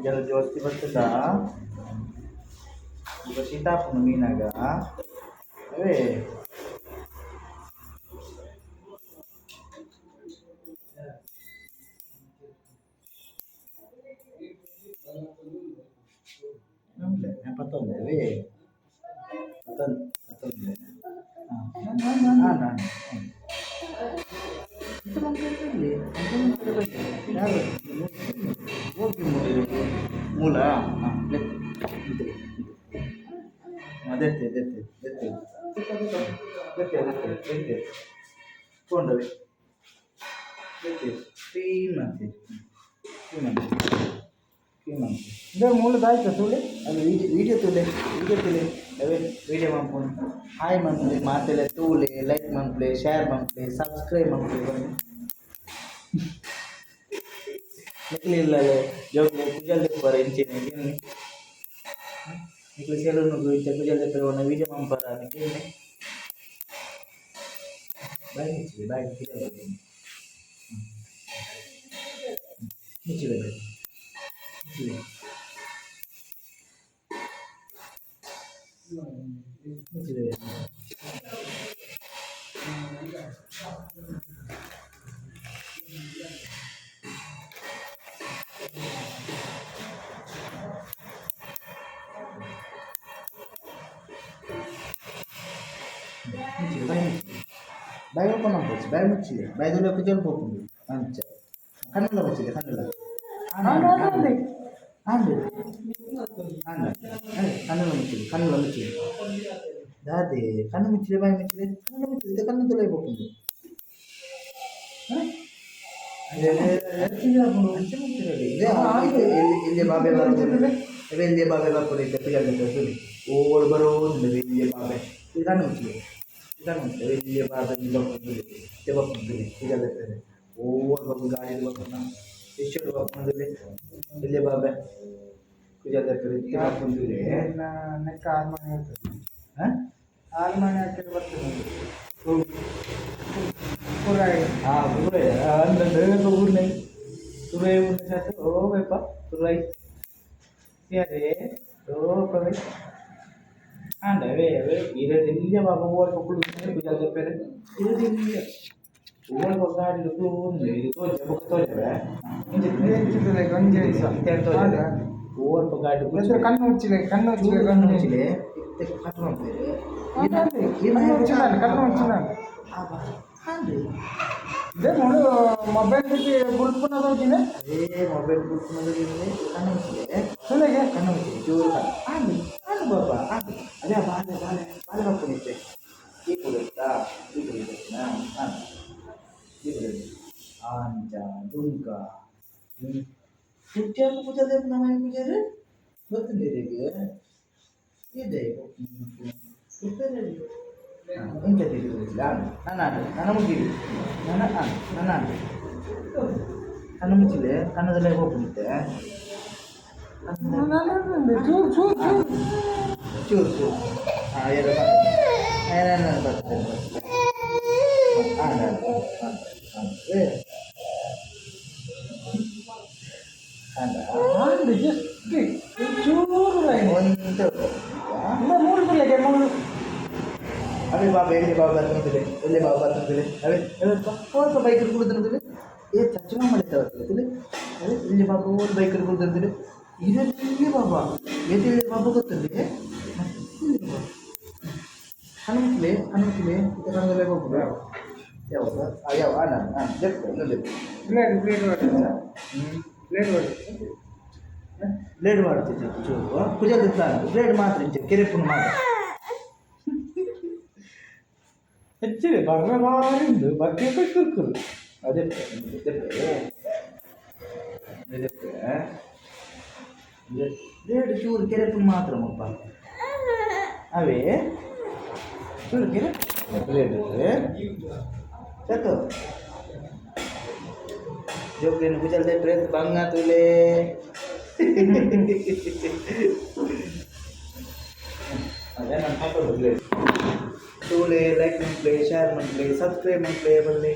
ಕುಜಲ ಜೋಸ್ತಿ ಬರ್ತದ ಬೊಕ ಶೀತ ಆಪುಂಡು ಮೀನಾಗ ಅವೇ. ಪತ್ತೊಂದೆ ಅವೇ ಪತ್ತೊಂದು ಪತ್ತೊಂದೆ. ಹಾಂ ಹಾಂ. ಮೂಲ ಹಾಂ ದೆತ್ತೆ ದೆತ್ತೆ ದೆತ್ತೆ ದೆತ್ತೆ ದೆತ್ತೆ ದೆತ್ತೆ ಕೊಂಡವೆ ದೆತ್ತೆ ಕ್ಲೀನ್ ಮಾಡ್ತೀವಿ ಕ್ಲೀನ್ ಮಾಡ್ತೀವಿ ಕ್ಲೀನ್ ಮಾಡ್ತೀವಿ. ಇದೇ ಮೂಲ ಆಯ್ತು ತೂಲೆ. ಅದು ವೀಡಿಯೋ ವೀಡಿಯೋ ತೂಲೆ, ವೀಡಿಯೋ ತೂಲೆ. ಅವೇ ವೀಡಿಯೋ ಮನ್ಪುನು. ಹಾಯ್ ಮನ್ಪುಲೆ ಮಾತೆಲ್ಲ ತೂಲೆ, ಲೈಕ್ ಮನ್ಪುಲೆ, ಶೇರ್ ಮನ್ಪುಲೆ, ಸಬ್ಸ್ಕ್ರೈಬ್ ಮನ್ಪುಲೆ ಬನ್ನಿ. ನಿಕ್ಲೆ ಇಲ್ಲಲೆ ಜೋಕ್ಲೆ ಕುಜಲ್ ದೆಪ್ಪರ ಇಂಚಿನ ಇಂಚಿನ ನಿಕ್ಲೆ ಸೆಲೂನ್ ಇಂಚ ಕುಜಲ್ ದೆಪ್ಪರೆ ಒನ್ನ ವೀಡಿಯೋ ಮನ್ಪರ ನಿಕ್ಲೆ. ಬಾಯ್ ಮುಚ್ಚಿದೆ, ಬಾಯ್ ಕುಜಲ್ ದೆಪ್ಪರೆ ಮುಚ್ಚಿದೆ, ಬಾಯ್ ಮುಚ್ಚಿದೆ, ಮುಚ್ಚಿದೆ. ಮುಚ್ಚಿದೆ, ಬಾಯ್ ಮುಚ್ಚಿದೆ, ಬಾಯ್ ಓಪನ್ ಮಾಡ್ಬೋದು. ಬಾಯ್ ಮುಚ್ಚಿದೆ, ಬಾಯ್ದಲ್ಲಿ ಕುಜಲ್ ಪೋಪುಂಡು. ಅಂಚ ಕಣ್ಣುಲ ಮುಚ್ಚಿದೆ, ಕಣ್ಣುಲ. ಆಂಡ್ ಆಂಡ್. ಆಂಡ್ ಆಂಡ್. ಕಣ್ಣುಲ ಮುಚ್ಚಿದೆ, ಕಣ್ಣುಲ ಮುಚ್ಚಿದೆ. ದಾದೆ ಕಣ್ಣು ಮುಚ್ಚಿದೆ, ಬಾಯಿ ಮುಚ್ಚಿದೆ, ಕಣ್ಣು ಮುಚ್ಚಿದೆ, ಕಣ್ಣು ತುಲೈ ಪೋಪುಂಡು. ಅಂಚ ಮುಚ್ಚಿರಲಿ. ಇಲ್ಲಿ ಬಾಬೆ ಬರೋದು, ಎಲ್ಲಿ ಬಾಬೆ ಬರ್ಪುಂಡು ಇತ್ತೆ ಕುಜಲ್ ದೆಪ್ಪರೆ. ಓಡ್ ಬರೋದು ಎಲ್ಲಿ ಬಾಬೆ. ಇದು ಕಣ್ಣು ಮುಚ್ಚಿದೆ, ಕಣ್ಣು ಮುಚ್ಚಿದೆ. ಎಲ್ಲಿ ಬಾಬೆ ಬರ್ಪುಂಡು ಇತ್ತೆ, ಬರ್ಪುಂಡು ಕುಜಲ್ ದೆಪ್ಪರೆ. ಓಡ್ ಬರ್ಪುಂಡು ಗಾಡಿ ಬರ್ಪುಂಡು, ಎಷ್ಟು ಬರ್ಪುಂಡು ಎಲ್ಲಿ ಬಾಬೆ ಕುಜಲ್ ದೆಪ್ಪರೆ ಇತ್ತೆ ಬರ್ಪುಂಡು. ನೆಕ್ಕ 6 ಮಣಿ ಆಗ್ತದೆ. ಹಾಂ. 6 ಮಣಿ ಹಾಕಿದ್ರೆ ಬರ್ತದೆ ಪುರಾಯಿ. ಹಾಂ, ತುರೈ ಅಂದ್ರೆ ಊರ್ನೆ ತುರೈ ಊರ್ನೆ ಸಾಕು. ಓ ಬೇಪ ತುರೈ ಅದೇ ಓ ಪವೈ ಆಂಡ ಅವೇ ಅವೇ ಇರದಿಲ್ಲ ಬಾಬಾ. ಓಡ್ ಪಕ್ಕುಳು ಕುಜಲ್ ದೆಪ್ಪರೆ ಇರದಿಲ್ಲ. ಓಡ್ ಗಾಡಿ ಇದು ತೋಜ ಬೊಕ್ಕ ತೋಜವೆ. ಎಂಚಿತದೆ ಒಂಜಿ ನಿಮಿಷ. ತೋಜ ಓಡ್ ಗಾಡಿ. ಹೆಸರು ಕಣ್ಣು ಮುಚ್ಚಿಲೆ, ಕಣ್ಣು ಮುಚ್ಚಿಲೆ. ಕಣ್ಣು ಮುಚ್ಚಿಲೆ ಇತ್ತೆ ಕಟ್ ಮಾಡ್ತಾರೆ. ಕಣ್ಣು ಮುಚ್ಚಿಲ್ಲ, ಕಣ್ಣು ಮುಚ್ಚಿಲ್ಲ. ಇದೇ ನೋಡು, ಮೊಬೈಲ್ ಬುಲ್ಪುನ ಹೋಗಿನೆ. ಅದೇ ಮೊಬೈಲ್ ಬುಲ್ಪುನ. ಕಣ್ಣು ಮುಚ್ಚಿಲೆ. ಸುಲೆಗೆ. ಕಣ್ಣು ಮುಚ್ಚಿಲೆ, ಜೋರು ಕಣ್ಣು. ಆಂಡು ಆಂಡು ಬಾಬಾ ಆಂಡು. ಅದೇ ಬಾಲೆ ಬಾಲೆ ಬಾಲೆ ಬರ್ಕೊಂಡಿತ್ತೆ. ಈ ಕುಡಿತಾ ಈ ಕುಡಿತಾ ಆಂಡು ಈ ಕುಡಿ ಆಂಚ ದುಂಕ ಕುಟ್ಟಿಯನ್ನು ಪೂಜೆ ನಮ್ಮ ಪೂಜೆ ಗೊತ್ತಿಲ್ಲ ಇದೆ. ಇಂಚ ತಿರುಗಿಲ್ಲ. ನಾನು ಆಂಡು ನನ್ನ ಮುಗಿಲಿ ನನ್ನ ಆಂಡು ನನ್ನ ಆಂಡು. ಕಣ್ಣು ಮುಚ್ಚಿಲೆ, ಕಣ್ಣದಲ್ಲೇ ಹೋಗ್ಬಿಡುತ್ತೆ. ಚೂರು ಚೂರು ಚೂರು. ಚೂರು ಚೂರು. ಹಾಂ, ಎರಡು ಬರ್ತದೆ ಬರ್ತದೆ. ಹಾಂ ಹಾಂ ಹಾಂ ಏ ಅಂಡ. ಆಂಡ್ ಜಸ್ಟ್ ಚೂರು. ಒಂದು ಇಲ್ಲ, ಮೂರು ತುಲೆಗೆ ಮೂರು. ಅವೇ ಬಾಬಾ ಎಲ್ಲಿ ಬಾಬಾ ಬರ್ತಂತಿದೆ, ಎಲ್ಲಿ ಬಾಬಾ ಬರ್ತಂತಿದೆ. ಅವೇ ಅವೇ ಓಲ್ಪ ಬೈಕ್ ಕುಡಿದಂತಿದೆ. ಏ ಚಚ್ಚು ಮಾಡಿದ್ದೆ ತುಲೆ. ಅವೇ ಇಲ್ಲಿ ಬಾಬಾ ಓಲ್ ಬೈಕ್ ಕುಡಿದಂತಿದೆ. ಇದರಲ್ಲಿ ಬಾಬಾ ಎದಿಲ್ಲಿ ಬಾಬಾ ಗೊತ್ತಲ್ಲಿ. ಕಣ್ಣು ಮುಚ್ಚಲೆ, ಕಣ್ಣು ಮುಚ್ಚಲೆ. ಇದು ಕಣ್ಣದಲ್ಲೇ ಹೋಗ್ಬೋದು. ಯಾವಾಗ ಯಾವ ಹಾಂ ಹಾಂ ಜೆಪ್ ಇನ್ನೊಂದು. ಬ್ಲೇಡ್ ಬ್ಲೇಡ್ ಬರ್ತದೆ, ಬ್ಲೇಡ್ ಬರ್ತದೆ. ಬ್ಲೇಡ್ ಮಾಡ್ತಿದ್ದೆ ಚೂರು ಕುಜಲ್ ಬ್ಲೇಡ್ ಮಾತ್ರ ಇಂಚ ಕೆರೆಪುನು ಮಾತ್ರ. ಹೆಚ್ಚಿದೆ ಬರ್ರ ಬಾರಿಂದು ಬಗ್ಗೆ ಕುರ್ಕುರು. ಅದೇ ದೆಪ್ಪೆ ಬ್ಲೇಡ್ ಚೂರು ಕೆರೆಪುನು ಮಾತ್ರ ಮಪ್ಪ. ಅವೇ ಚೂರು ಕೆರೆ ಬ್ಲೇಡ್ ಚತು. ಜೋಕ್ಲೇನು ಕುಜಲ್ ದೆಪ್ಪರೆ ಬಂಗ ತುಲೆ. ಅದೇ ನಾನು ಹಾಕೋದು ಬ್ಲೇಡ್. ತೂಲೆ, ಲೈಕ್ ಮನ್ಪುಲೆ, ಶೇರ್ ಮನ್ಪುಲೆ, ಸಬ್ಸ್ಕ್ರೈಬ್ ಮನ್ಪುಲೆ ಬಲ್ಲೆ.